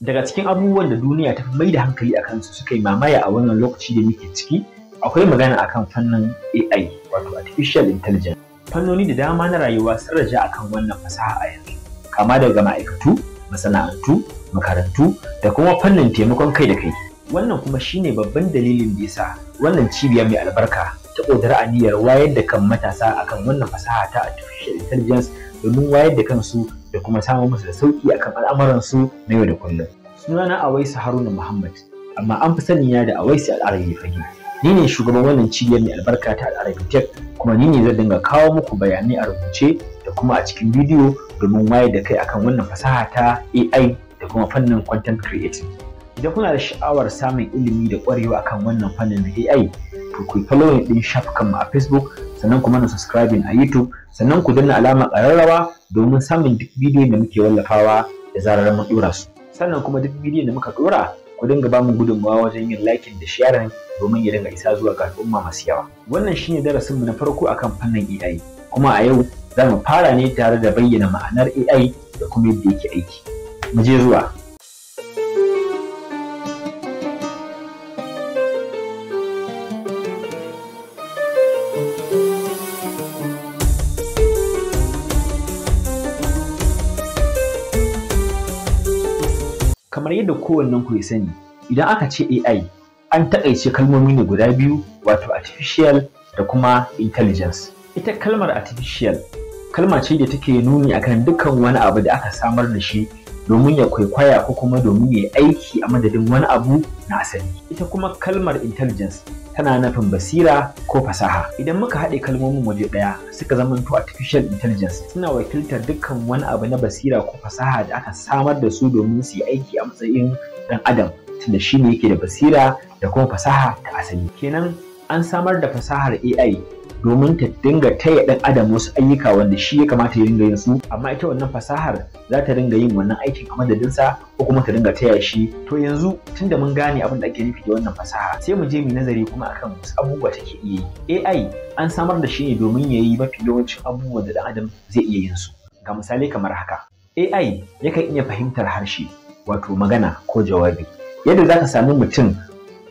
Daga cikin abubuwan da duniya ta fi mai da hankali a kansu suka yi mamaya a wannan lokaci da muke ciki, akwai magana akan fannin AI, wato Artificial Intelligence. Fannoni da dama na rayuwa sun raja akan wannan fasaha a yanzu, kama daga ma'aikatu, masana'antu, makarantu da kuma fannin taimakon kai da kai. Wannan kuma shine babban dalilin da yasa wannan cibiya mai albarka ta ƙudiri aniyar wayar da kan matasa akan wannan fasaha ta Artificial Intelligence domin wayar da kansu da kuma samar musu da sauƙi akan al'amuransu na yau da kullum. Sunana Awaisu Haruna Muhammad, amma an fi sani na da Awaisu Al'arabi Fage. Ni ne shugaban wannan cibiyar mai albarka ta Al'arabi Tech, kuma ni ne zan dinga kawo muku bayanai a rubuce da kuma a cikin bidiyo domin wayar da kai akan wannan fasaha ta AI da kuma fannin content creating. Idan kuna da sha'awar samun ilimi da ƙwarewa akan wannan fannin na AI, to ku following ɗin shafukanmu a Facebook, sannan ku mana subscribing a YouTube, sannan ku danna alamar ƙararrawa domin samun duk bidiyon da muke wallafawa da zarar mun ɗora su. Sannan kuma duk bidiyon da muka ɗora, ku dinga ba mu gudunmawa wajen yin liking da sharing domin ya dinga isa zuwa ga al'umma masu yawa. Wannan shine darasinmu na farko akan fannin AI, kuma a yau za mu fara ne tare da bayyana ma'anar AI da kuma yadda yake aiki. Mu je zuwa. Kamar yadda kowannen ku ya sani, idan aka ce AI, an taƙaice kalmomi ne guda biyu, wato artificial da kuma intelligence. Ita kalmar artificial kalma ce da take nuni akan dukkan wani abu da aka samar da shi domin ya kwaikwaya ko kuma domin ya yi aiki a madadin wani abu na asali. Ita kuma kalmar intelligence tana nufin basira ko fasaha. Idan muka haɗe kalmomin waje ɗaya suka zamanto artificial intelligence, suna wakiltar dukkan wani abu na basira ko fasaha da aka samar da su domin su yi aiki a matsayin ɗan adam, tunda shi ne yake da basira da kuma fasaha ta asali. Kenan an samar da fasahar AI domin ta dinga taya ɗan adam wasu ayyuka wanda shi ya kamata ya dinga yin su, amma ita wannan fasahar za ta dinga yin wannan aikin a madadinsa ko kuma ta dinga taya shi. To yanzu tunda mun gane abin da ake nufi da wannan fasaha, sai mu je mu nazari kuma akan wasu abubuwa take iya yi. AI an samar da shi ne domin ya yi mafi yawancin abubuwan da ɗan adam zai iya yin su. Ga misalai kamar haka. AI yakan iya fahimtar harshe, wato magana ko jawabi. Yadda za ka sami mutum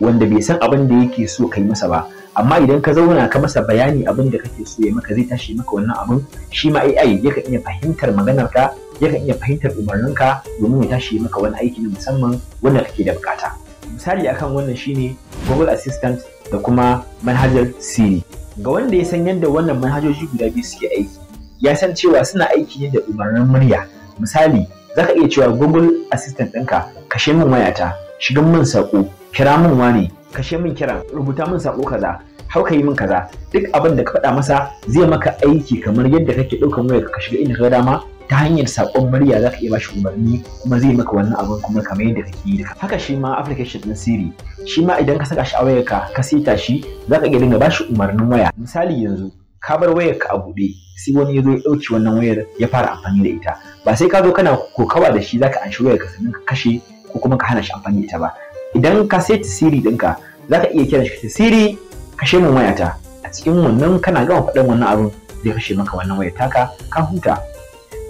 wanda bai san abin da yake so ka yi masa ba, amma idan ka zauna ka masa bayani abin da kake so ya maka, zai tashi maka wannan abin. Shi ma AI yakan iya fahimtar maganarka, yakan iya fahimtar umarninka domin ya tashi maka wani aiki na musamman wanda kake da bukata. Misali akan wannan shine Google Assistant da kuma manhajar Siri. Ga wanda ya san yadda wannan manhajoji guda biyu suke aiki, ya san cewa suna aiki ne da umarnin murya. Misali, zaka iya cewa Google Assistant ɗinka, kashe min wayata, shigan min saƙo, kira min wane, kashe min kiran, rubuta min saƙo kaza, hau ka yi min kaza. Duk abin da ka faɗa masa zai maka aiki kamar yadda kake ɗaukan wayar ka shiga inda ka ga dama. Ta hanyar saƙon murya za ka iya bashi umarni kuma zai maka wannan abin kuma kamar yadda kake yi. Haka shi ma application ɗin Siri, shi ma idan ka saka shi a wayarka ka saita shi, za ka iya dinga bashi umarnin waya. Misali yanzu ka bar wayarka a buɗe, sai wani ya zo ya ɗauki wannan wayar ya fara amfani da ita. Ba sai ka zo kana kokawa da shi zaka anshi wayarka sannan ka kashe ko kuma ka hana shi amfani da ita ba. Idan ka saita Siri ɗinka, za ka iya kiran shi, Siri, kashe min wayata. A cikin wannan kana gama faɗin wannan abin, zai kashe maka wannan wayar taka, ka huta.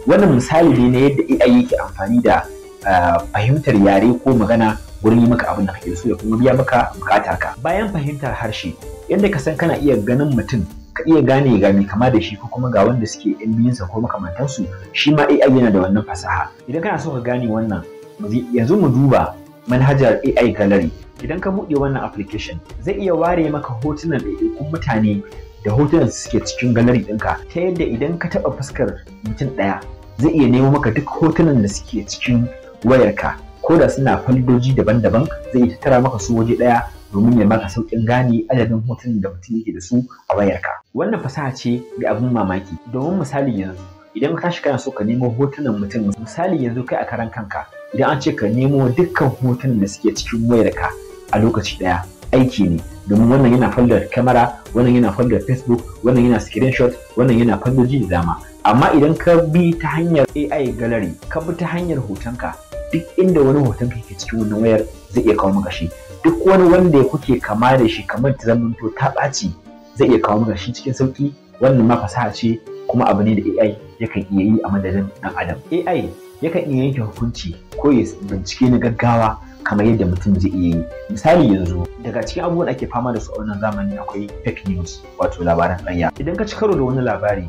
Wannan misali ne na yadda AI yake amfani da fahimtar yare ko magana wurin yi maka abin da kake so da kuma biya maka bukatar ka. Bayan fahimtar harshe, yadda ka san kana iya ganin mutum ka iya gane ga mai kama da shi ko kuma ga wanda suke yan biyunsa ko makamantansu, shi ma AI yana da wannan fasaha. Idan kana so ka gane wannan, yanzu mu duba manhajar AI Gallery. Idan ka buɗe wannan application, zai iya ware maka hotunan ɗaiɗaikun mutane da hotunan su suke cikin gallery ɗinka, ta yadda idan ka taɓa fuskar mutum ɗaya, zai iya nemo maka duk hotunan da suke cikin wayarka, ko da suna faldoji daban-daban, zai iya tattara maka su waje ɗaya domin ya maka sauƙin gane adadin hotunan da mutum yake da su a wayarka. Wannan fasaha ce mai abin mamaki, domin misali yanzu idan ka tashi kana so ka nemo hotunan mutum, misali yanzu kai a karan kanka, idan an ce ka nemo dukkan hotunan da suke cikin wayarka a lokaci ɗaya, aiki ne, domin wannan yana folder camera, wannan yana folder Facebook, wannan yana screenshot, wannan yana foldoji da dama. Amma idan ka bi ta hanyar AI Gallery, ka bi ta hanyar hotonka, duk inda wani hotonka yake cikin wannan wayar zai iya kawo maka shi. Duk wani wanda ya kuke kama da shi, kamar ta zamanto ta ɓaci, zai iya kawo maka shi cikin sauƙi. Wannan ma fasaha ce kuma abu ne da AI yakan iya yi a madadin ɗan adam. AI yakan iya yanke hukunci ko ya bincike na gaggawa kamar yadda mutum zai iya yi. Misali yanzu, daga cikin abubuwan da ake fama da su a wannan zamani akwai fake news, wato labaran ƙarya. Idan ka ci karo da wani labari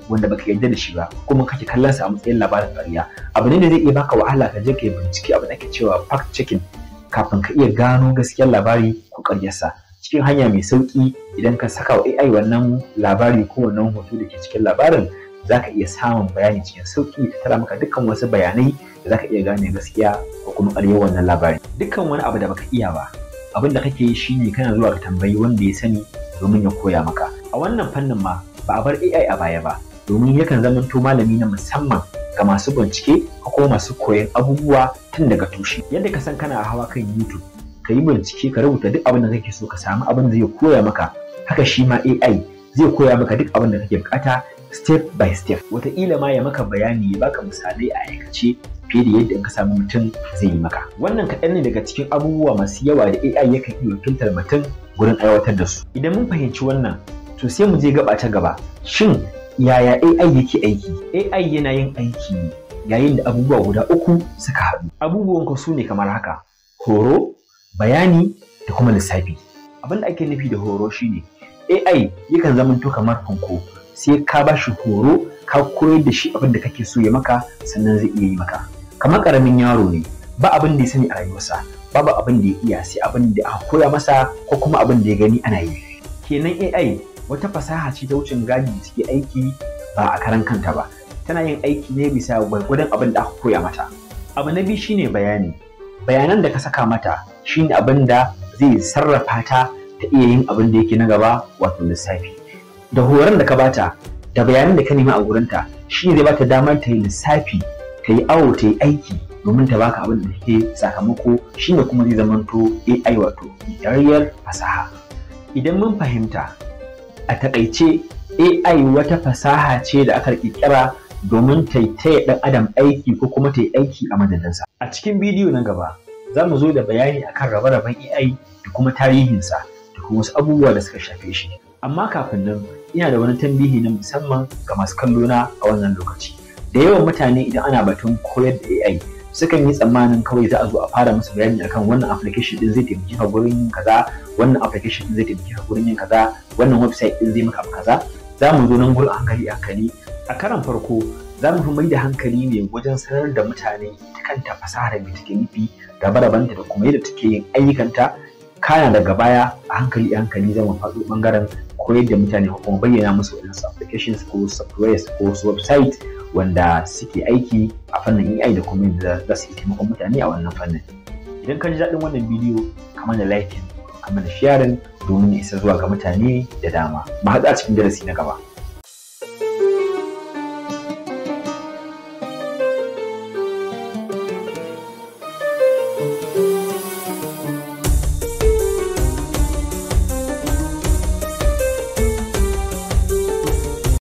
wanda baka yarda da shi ba kuma kake kallon sa a matsayin labarin ƙarya, abu ne da zai iya baka wahala ka je ka yi bincike, abin da ake cewa fact checking, kafin ka iya gano gaskiyar labari ko ƙaryarsa. Cikin hanya mai sauƙi, idan ka saka wa AI wannan labari ko wannan hoto da ke cikin labarin, za ka iya samun bayani cikin sauƙi, ta tara maka dukkan wasu bayanai da za ka iya gane gaskiya ko kuma ƙaryar wannan labari. Dukkan wani abu da baka iya ba, abin da kake yi shine kana zuwa ka tambayi wanda ya sani domin ya koya maka. A wannan fannin ma ba a bar AI a baya ba, domin yakan zamanto malami na musamman ga masu bincike ko kuma masu koyon abubuwa tun daga tushe. Yadda ka san kana hawa kan YouTube, ka yi bincike, ka rubuta duk abin da kake so, ka samu abin da zai koya maka, haka shi ma AI zai koya maka duk abin da kake bukata step by step. Wataƙila ma ya maka bayani, ya baka misalai a aikace fiye da yadda in ka samu mutum zai yi maka. Wannan kaɗan ne daga cikin abubuwa masu yawa da AI yakan iya wakiltar mutum gurin aiwatar da su. Idan mun fahimci wannan, to sai mu je gaba ta gaba. Shin yaya AI yake aiki? AI yana yin aiki ne yayin da abubuwa guda uku suka haɗu. Abubuwan ku su ne kamar haka: horo, bayani da kuma lissafi. Abin da ake nufi da horo shine AI yakan zamanto kamar fanko, sai ka ba shi horo, ka koyar da shi abin da kake so ya maka, sannan zai iya yi maka. Kamar ƙaramin yaro ne, ba abin da ya sani a rayuwarsa, babu abin da ya iya sai abin da aka koya masa ko kuma abin da ya gani ana yi. Kenan AI wata fasaha ce ta wucin gadi da take aiki ba a karan kanta ba, tana yin aiki ne bisa gwargwadon abin da aka koya mata. Abu na biyu shine bayani. Bayanan da ka saka mata shine abin da zai sarrafa ta ta iya yin abin da yake na gaba, wato lissafi. Da horon da ka bata da bayanan da ka nema a gurinta shi zai bata damar ta yi lissafi, ta yi awo, ta yi aiki domin ta baka abin da take sakamako, shine kuma zai zamanto AI, wato ƙirƙirarriyar fasaha. Idan mun fahimta, a taƙaice AI wata fasaha ce da aka ƙirƙira domin ta taya ɗan adam aiki ko kuma ta yi aiki a madadinsa. A cikin bidiyo na gaba za mu zo da bayani akan rabe-raben AI da kuma tarihinsa da kuma wasu abubuwa da suka shafe shi. Amma kafin nan, ina da wani tambihi na musamman ga masu kallo na a wannan lokaci. Da yawan mutane idan ana batun koyar da AI, sukan yi tsammanin kawai za a zo a fara musu bayani akan wannan application din zai taimake ka gurin yin kaza, wannan application din zai taimake ka gurin yin kaza, wannan website din zai maka abu kaza. Za mu zo nan gurin a hankali a hankali. A karan farko za mu fi mai da hankali ne wajen sanar da mutane ita kanta fasahar me take nufi, rabe-rabenta da kuma yadda take yin ayyukanta. Kana daga baya a hankali a hankali za mu faɗo ɓangaren koyar da mutane ko kuma bayyana musu waɗansu applications ko softwares ko wasu website wanda suke aiki a fannin AI da kuma yadda za su iya taimakon mutane a wannan fannin. Idan ka ji daɗin wannan bidiyo, ka mana liking, ka mana sharing domin ya isa zuwa ga mutane da dama. Mu haɗu a cikin darasi na gaba.